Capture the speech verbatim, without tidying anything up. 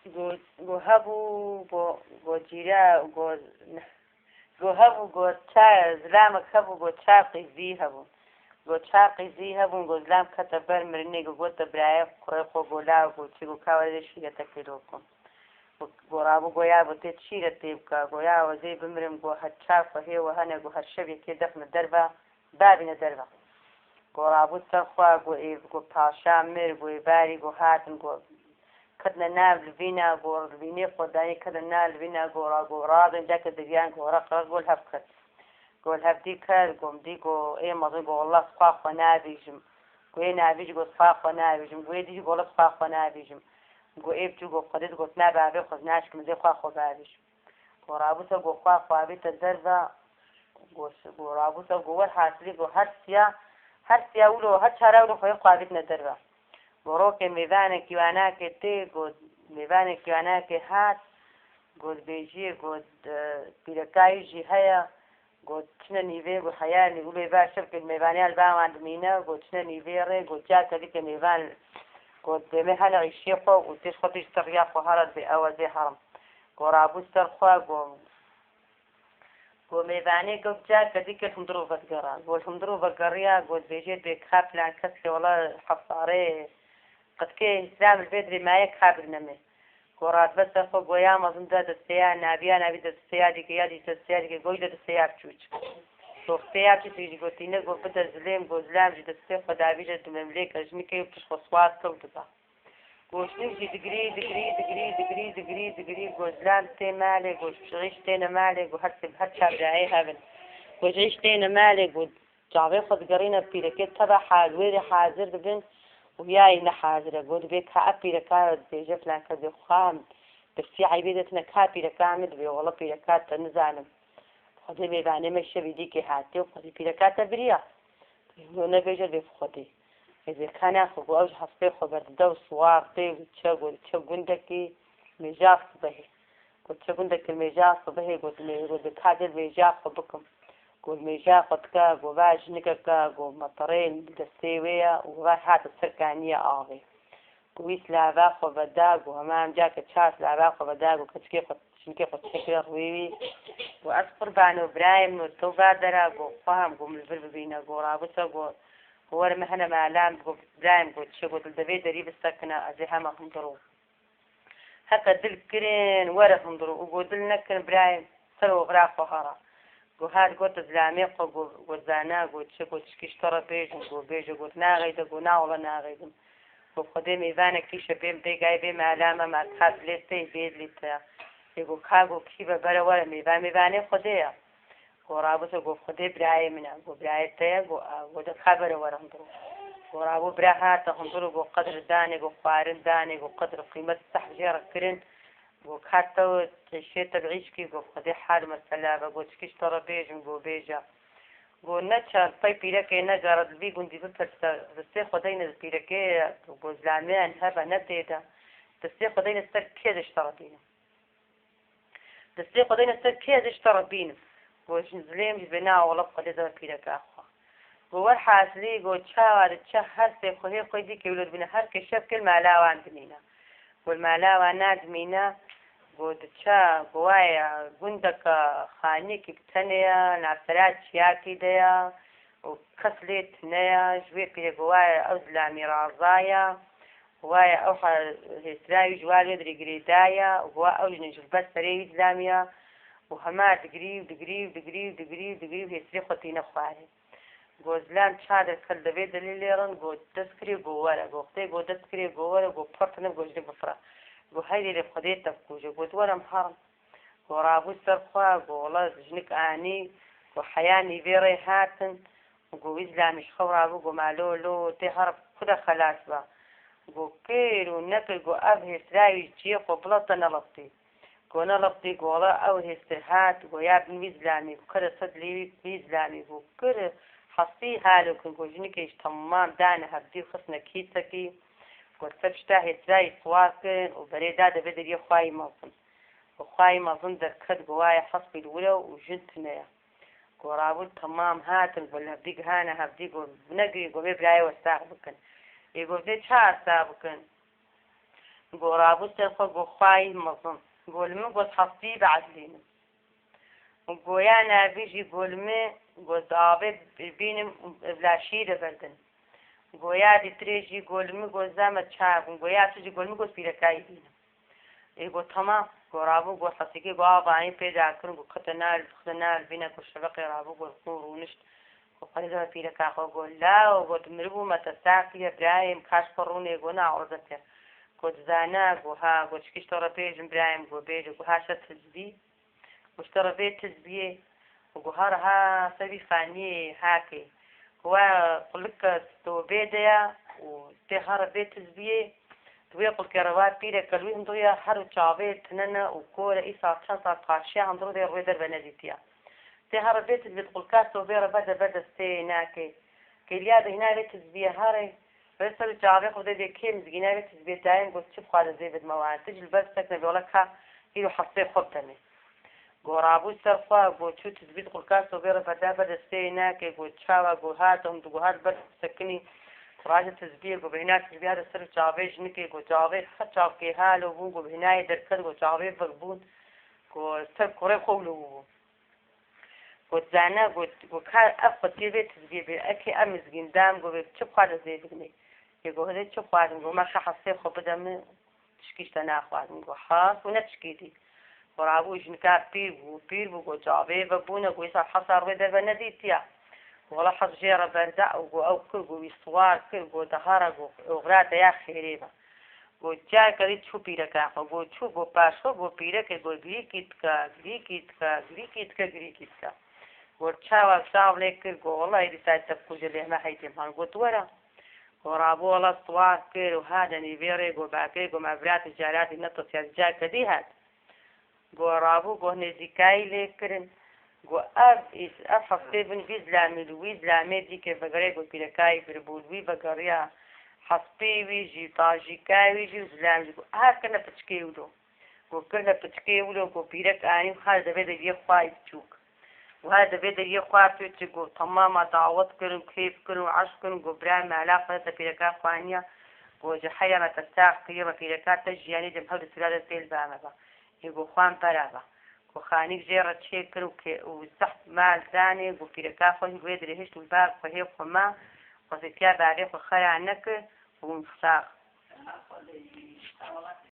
Go, go hebû, go, go cîra, go, go hebû, go ça, zilamek hebû, go ça qîzî hebûn. Go ça qîzî hebûn, go zilam kete ber mirinê, go gote birayê kurê xwe, go law, go çi, go ka were şîretekê lo bikim. Go, go rabû, go ya, go tê şîretê bika, go ya, ez ê bimirim, go her ça xwe hê we hene, go her şev yekê dexne derve, babîne derve. Go rabû ser xwe, go ê, go paşa mir, go ê barî, go hatin, go ketine nav livîna, go livînê xwe danî ketine nav livîna, go ra, go radin cake diviyan, go req req go li hev ket. Go li hev dî ket, go min dî, go ê mezin, go wela xwa xwe navîjim. Go ê navîjî, go xwa xwe navîjim. Go ê dî jî, go wela xwa xwe navîjim. Go ê biçû, go xwedê, go tina bavê xwe naşkim, ez ê xwa xwe bavîjim. Go rabû ser, go xwa xwe avête derve, go, go rabû ser, go werhasilî, go her siya, her siya wilo, her çara wilo xwe yê xwe avêtine derve. Go rokê mêvanekî wanakê tê, go mêvanekî wanakê hat, go dibêjiyê, go, e, pîrekayî jî heye, go çine nîvê, go heyalî, wilo ê va şevkê mêvaniya li ba wan dimîne, go çine nîvê rê, go cake dike mêvan, go demê hene îşê xwe û têj xwe têj te riya xwe here dibê ew ez ê herim. Go rabû ser xwe, go, go mêvanê go cake dike li hundirû vedigera. Go li hundirû vegeriya, go dibêjê dibê ka filan kes ke wela hesarê, qetkê îslam li vê dirê maye ka bigine me. Go radibe ser xwe, go ya mezin de desteya navî, ya navî de desteya dîke, ya dî desteya dîke, go jî de desteya biçûçik. Go desteya biçûçik jî gotîne, go bide zilêm, go zilam jî destê xwe davîje di memlêka jinikê û pişt xwe siwar ke û dibe. Go jinik jî digirî, digirî, digirî, digirî, digirî, digirî, go zilam tê malê, go ji pişt têne malê, go her sê, her çar birayê hev in. Go ji pişt têne malê, go çavê xwe digerîne pîrekê teva hal, wê rê hazir dibin û ya yî ne hazir e. Go dibê ka ev pîreka dibêje filan kes dê xwe em, pirsî eybê de tine ka pîreka min dibê, wela pîreka te nizanim. Xwedê mêvanê me şevî dîkê hatiye û xwedê pîreka te biriya. Go nebêje dibê xwedê. Ez ê ka naxwe, go ew ji hespê xwe berdide û siwar tê, go çe, go çe gundekî mêja sibehê. Go çi gundek li mêja sibehê, go dibê, go dê ka dê li mêja xwe bikim. Go li mêja xwe dike, go va jinikeke, go meterê li destê wê ye û va hate ser kaniya avê. Go wî silava xwe veda, go hema em cake çar silava xwe veda, go keçikê xwe, jinikê xwe çêkire rûyê wî. Go ez qurbano birayê min û to va dera, go xweham, go min li vir bibîne, go rabise, go, go were min hene mala min, go birayê min, go çi, go dil devê derî bisekine, ez ê hema hundir û Heke dil kirin, were hundir û go dil nekirin, birayê ser û vira xwe hara. Go hat gote zilamê xwe, go, go zana, go çi, go çikî ji te re bêjim, go bêje, go naxeyde, go na wele naxeydim. Go Xwedê mêvanek kîşe bêm dê gayê bê mala me, ma ka dilê te, bê dilê te. Ê go ka, go kî ve bere were mêvan, mêvanê Xwedê ye. Go rabûse, go Xwedê birayê min e, go birayê te ye, go, a, go de ka bere were hundir û. Go rabû bira hate hundir û, go qedr danê, go xwarin danê, go qedr qîmet sehf jê re kirin. Go ka te û te şê te bi îşkî, go Xwedê hal mesela be, go çikî ji te re bêjim, go bêje. Go neçe pey pîrekê negere, di vî gundî bipirse, destê xwe deyne di pîrekê, go zilameyan hebe ne tê de. Destê xwe deyne ser kê de ji te re bîne. Destê xwe deyne ser kê, ez ê ji te re bînim. Go jin zilêm jî dibê na wele bi xwedê zeme pîreka xwe. Go werhasilî, go çawa diçe her sê xwehê xwe dîkê wilo dibîne, her kê şev kê li mala wan dimîne. Go li mala wan nadimîne, go diçe, go waye gundeke xaniyekî bi tenê ye, navsera çiyakî de ye û kes lê tune ye, ji wê pîrê go waye ew zilamî raza ye. Waye ew ha-, hêsira wî ji wal wê dirê girêdaye û wa ew jin ji li ber serê wî dilamiya û hema digirî û digirî û digirî û digirî û digirî û hêsirê xwe tîne xwarê. Go zilam çadir kir devê delî lê rin, go dest kirê go were, go xwedê go dest kirê go were, go pir tine go jinik bifire. Go heydê lê Xwedê te bikuje, go di were em herin. Go rabû ser xwe, go wela jinik anî, go heya nîvê rê hatin, go wî zilamî ji xew rabû, go ma lo, lo, tê herb ku de xelas be. Go kir û nekir, go ev hêsira wî ciyê xwe bilepte neliptî. Go neliptî, go wela ew hêstir hat, go ya bin wî zilamî, go kire ser dilê wî, wî zilamî, go kir hestî halo kin, go jinikê ji temam dane hevdî û xistine kîsekî, go ser pişta hêsira wî siwar kirin û berê da devê deriyê xwayî mezin. Û xwayî mezin derket, go waye hespî li wir e û jin tune ye. Go rabû temam hatin, go li hevdî gihane hevdî, go negirî, go bê birayê we sax bikin. Ê go vê çawa sax bikin? Go rabû ser xwe, go xwayî mezin. Go li min, go hestî biezlînim. Go ya navî jî, go li min, go di avê bibînim û bila şîrê berdim. Go ya dîtirê jî, go li min, go zeme çav. Go ya tu jî, go li min, go pîrekayî bînim. Ê go temam. Go rabû, go hesîkê, go ava anî pê dakirin, go kete nal, dixine nal, bîne go şeveqê rabû, go xû rûnişt. Go xwedê zeme pîreka xwe, go law, go tu miribû me te sax kiriye birayê min, kaş xwe rûnê, go na ewrede te. Go dizane, go ha, go çikî ji te re bêjim birayê min, go bêje, go ha şe tizbî. Go ji te re bê tizbiyê. Go ha re ha ser vî xaniyê hakê. Go wa qulika tobê de ya û tê ha re bê tizbiyê. Di wê qulkê re va pîreke li wî hundirê ya her û çavê tinene û kor e, îsal çend sal paşiya hundirê de rûyê derve nedîtiya. Tê ha re vê tizbiyê di qulka sobê re berde ber destê nakê. Kêliya de hîna vê tizbiyê ha re, vê ser û çavê xwe de dê kê mizgîna vê tizbiyê dayê min, go çi bixwaze zê bidime wan. Tu jî li ber sekine bê wela ka hîro hestê xwe bidemê. Go rabû ser xwe, go çû tizbî di qulka sobê re berde ber destê nakê, go çawa, go hat, hûn di go hat ber sekinî. Raje tizbiyê, go bêhna tizbiyê hate ser û çavê jinikê, go çavê her çavkê halo bûn, go bêhnayê derket, go çavê vek bûn, go ser kurê xwe wilo bû. Go zane, go, go ka ev xwetiyê vê tizbiyê bê, ekê ev mizgîn dam, go bê çi bixwaze zê bidimê. Yê go hûn ê çi bixwazin, go me şa hestê xwe bide min. Tişkî ji te naxwazim, go hest û ne tişkî dî. Go rabû jinika pîr bû, pîr bû, go çavê vebûne, go îsal hesa rûyê derve nedîtiya. Go wela hes jê re berda û go ew kir, go wî siwar kir, go dihara, go oxira te ya xêrê be. Go careke dî çû pîreka xwe, go çû, go paş xwe, go pîreke, go girîkî dika, girîkî dika, girîkî dika, girîkî dika. Go çawa çav lê kir, go wela êdî te kuje lê me heytê man, go tu were. Go rabû wela siwar kir û hate nîvê rê, go bakê, go me viratî caratî netirsiya, careke dî hat. Go rabû, go nêzîkayî lê kirin. Go ev îs-, ev hestê bin vî zilamê li wî zilamê dîkê vegerê, go pîrekayî biribû li wî vegeriya hespî wî jî, tajîkayî wî jî û zilam jî. Go her kirine piçkê wilo. Go kirine piçkê wilo, go pîrek anî û her devê de yê xwayî biçûk. Û her devê de yê xwe pê çi, go temama dawet kirin, kêf kirin û eşq kirin, go birayê me hela xwe te pîreka xwaniya, go ji heya me te sax kiriye, me pîreka te jiyanê de em hewl di sira de têl ba me ba. Ê go xwan bera ba. Go xanîk jê re çê kir û kê-, û zehf mal danê, go pîreka xwe hîn go yê dirêhişt û ba xwehê xwe ma, xwezîtiya bavê xwe xera nekir û hûn sax.